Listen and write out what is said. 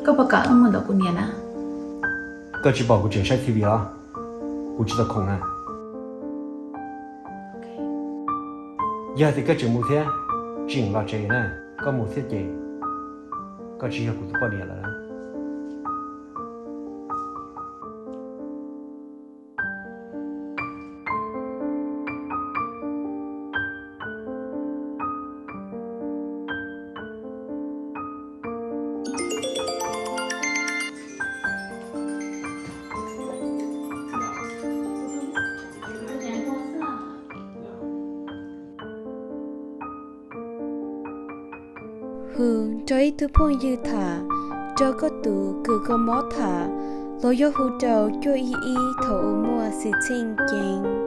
Koj puas kam wb mus ntawm kuv niam na? Koj tsis pom kuv tseem saib T V los? Kuv tsis tau khoom na. Yog hais tias koj tseem mus thiab, tseem los tsev na, koj mus thiab ces koj tsis yog kuv tus poj niam lawm. Hu rau ib tug phooj ywg tham, rau koj tus kws kho mob tham, los yog hu rau cuaj ib ib thaum uas muaj xwm txheej ceev.